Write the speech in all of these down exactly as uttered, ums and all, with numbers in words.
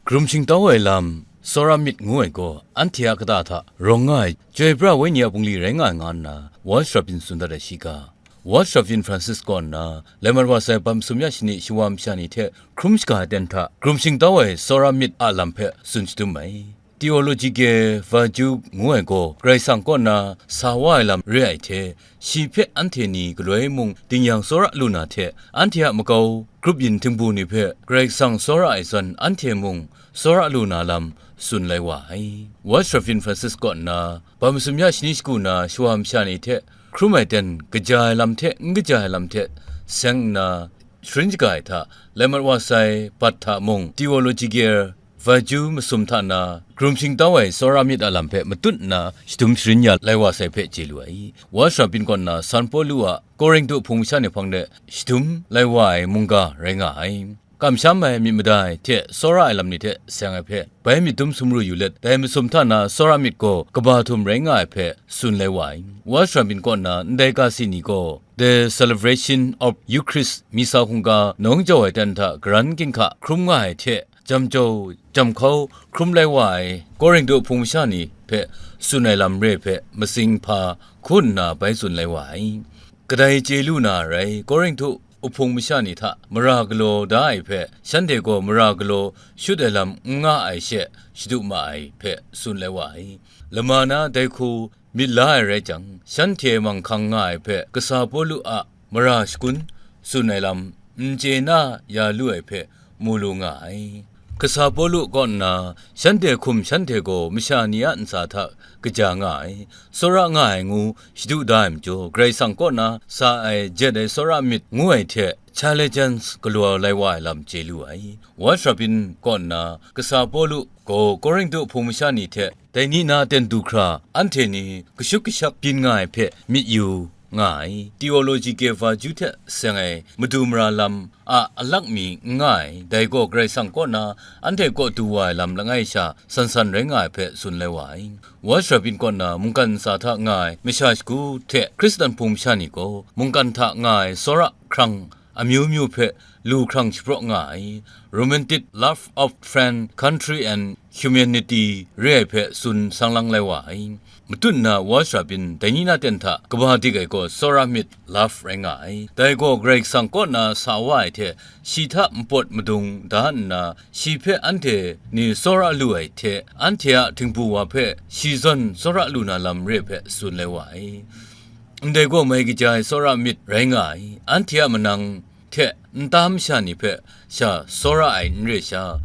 Karum shingtau ai lam, tsawra myit ngu ai gaw, anhte a kata hta rawng nga ai Chyoi pra Wenyi a bungli rai nga ai nga nna, Walsh Rabin tsun dat ai shiga. Walsh Rabin Francis kaw nna, lai mat wa sai bam sum ya shani shawa masha ni hte hkrum shaga ai ten hta, karum shingtau ai tsawra myit a lam hpe tsun shadum ai. Theological virtue ngu ai gaw, Karai Kasang kaw nna sa wa ai lam re ai hte, shi hpe anhte ni galoi mung ding yang tsawra lu na hte, anhte a makau grup yin htingbu ni hpe Karai Kasang tsawra ai zawn, anhte mung tsawra lu na lam tsun lai wa ai. Walsh Rabin Francis kaw nna, bam sum ya shani shagu na shawa masha ni hte hkrum ai ten, kaja ai lam hte n kaja ai lam hte seng nna, sharin shaga ai hta, lai mat wa sai bat hta mung, theological virtue masum hta na, karum shingtau ai tsawra myit a lam hpe matut nna shadum sharin ya lai wa sai hpe chye lu ai. Walsh Rabin kaw nna San Pawlu a Korinhtu hpung masha ni hpang de shadum lai wa ai mungga rai nga ai. Kamsham ai myit mada ai hte tsawra ai lam ni hte seng ai hpe, bai myit dum sumru yu let, dai masum hta na tsawra myit gaw kaba htum rai nga ai hpe tsun lai wa ai. Walsh Rabin kaw nna ndai ga si ni gaw, The Celebration of Eucharist, Misa hkungga nawng jau ai ten hta karan ginhka hkrum nga ai hte, jam jau, jam hkau hkrum lai wa ai Korinhtu hpung masha ni hpe tsun ai lam re hpe matsing hpa hku nna bai tsun lai wa ai. Kadai chye lu na rai, Korinhtu uhpung masha ni hta mara galaw da ai hpe, shanhte gaw mara galaw shut ai lam n nga ai she shadu ma ai hpe tsun lai wa ai. Lama na dai hku myit la ai rai jang, shanhte manghkang nga ai hpe kasa Pawlu a mara shagun tsun ai lam n chye na ya lu ai hpe mu lu nga ai. Kasa Pawlu kaw nna, shanhte hkum shanhte gaw masha ni a ntsa hta kaja nga ai, tsawra nga ai ngu shadu da ai majaw, Karai Kasang kaw na sa ai jet ai tsawra myit ngu ai hte challenge galaw lai wa ai lam chye lu ai. Walsh Rabin kaw nna, kasa Pawlu gaw Korinhtu hpung masha ni hte dai ni na ten du hkra, anhte ni kashut kashak byin nga ai hpe myit yu nga ai. Theological virtue hte seng ai madu mara lam a alak mi n nga ai, dai gaw Karai Kasang kaw na anhte kaw du wa ai lam langai sha san san rai nga ai hpe tsun lai wa ai. Walsh Rabin kaw na mungkan ntsa hta nga ai masha shagu hte Hkristan hpung masha ni gaw, mungkan hta nga ai tsawra hkrang amyu myu hpe lu hkrang shapraw nga ai, Romantic Love of Friend, Country and Humanity re ai hpe tsun sang lang lai wa ai. Matut nna Walsh Rabin dai ni na ten hta kaba dik ai gaw tsawra myit love rai nga ai. Dai gaw Karai Kasang kaw na sa wa ai hte, shi hta npawt madung da nna, shi hpe anhte ni tsawra lu ai hte, anhte a htingbu wa hpe shi zawn tsawra lu na lam re hpe tsun lai wa ai. Ndai gaw mai kaja ai tsawra myit rai nga ai. Anhte a manang hte nta masha ni hpe sha tsawra ai n re sha,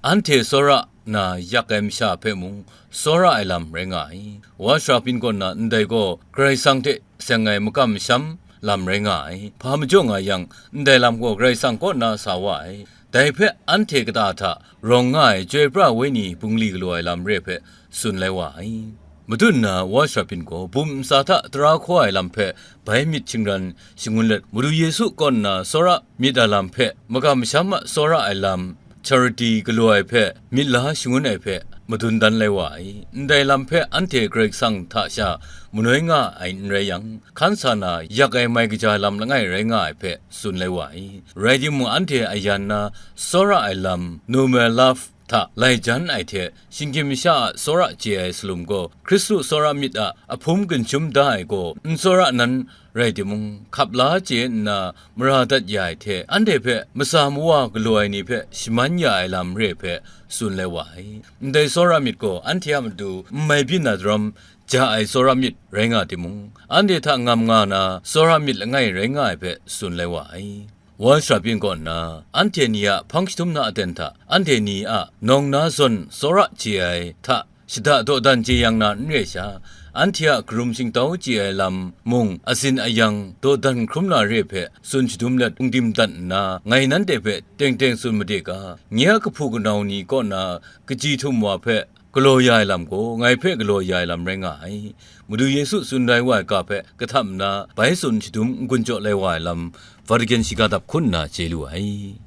anhte tsawra na yak ai masha hpe mung tsawra ai lam rai nga ai. Walsh Rabin kaw na ndai gaw Karai Kasang hte seng ai makam masham lam rai nga ai. Hpa majaw nga yang, ndai lam gaw Karai Kasang kaw na sa wa ai. Dai hpe anhte kata hta rawng nga ai Chyoi pra Wenyi bungli galaw ai lam re hpe tsun lai wa ai. Matut nna Walsh Rabin gaw bum ntsa hta tara hkaw ai lam hpe bai myit shingran shangun let, Madu Yesu kaw nna tsawra myit a lam hpe, makam masham a tsawra ai lam, charity galaw ai hpe myit la shangun ai hpe madun dan lai wa ai. Ndai lam hpe anhte Karai Kasang hta sha manoi nga ai n rai yang, hkan sa na yak ai mai kaja lam langai rai nga ai hpe tsun lai wa ai. Rai timung, anhte a yan na tsawra ai lam, normal love hta lai jan ai hte, shinggyim masha a tsawra chye ai salum gaw, Hkristu tsawra myit a ahpum ginshum da ai gaw, n tsawra nan rai timung, hkap la chye nna mara dat ya ai hte, anhte hpe masa mawa galaw ai ni hpe shaman ya ai lam re hpe tsun lai wa ai. Ndai tsawra myit gaw, anhte a matu n mai byin na daram, ja ai tsawra myit rai nga timung, anhte hta ngam nga na tsawra myit langai rai nga ai hpe tsun lai wa ai. Walsh Rabin kaw nna, anhte ni a hpang jahtum na aten hta, anhte ni a nawng na zawn tsawra chye ai hta shada dawdan chye yang na n re sha, anhte a karum shingtau chye ai lam mung, asin ayang dawdan hkrum na re hpe tsun shadum let, hpungdim dat nna, ngai nanhte hpe teng teng tsun made ga, nye a kahpu kanau ni kaw na kaji htum wa hpe galaw ya ai lam gaw, ngai hpe galaw ya ai lam rai nga ai. Madu Yesu tsun rai wa ai ga hpe kahtam nna bai tsun shadum n-gun jaw lai wa ai lam, Vatican shiga dap hkun nna chye lu ai.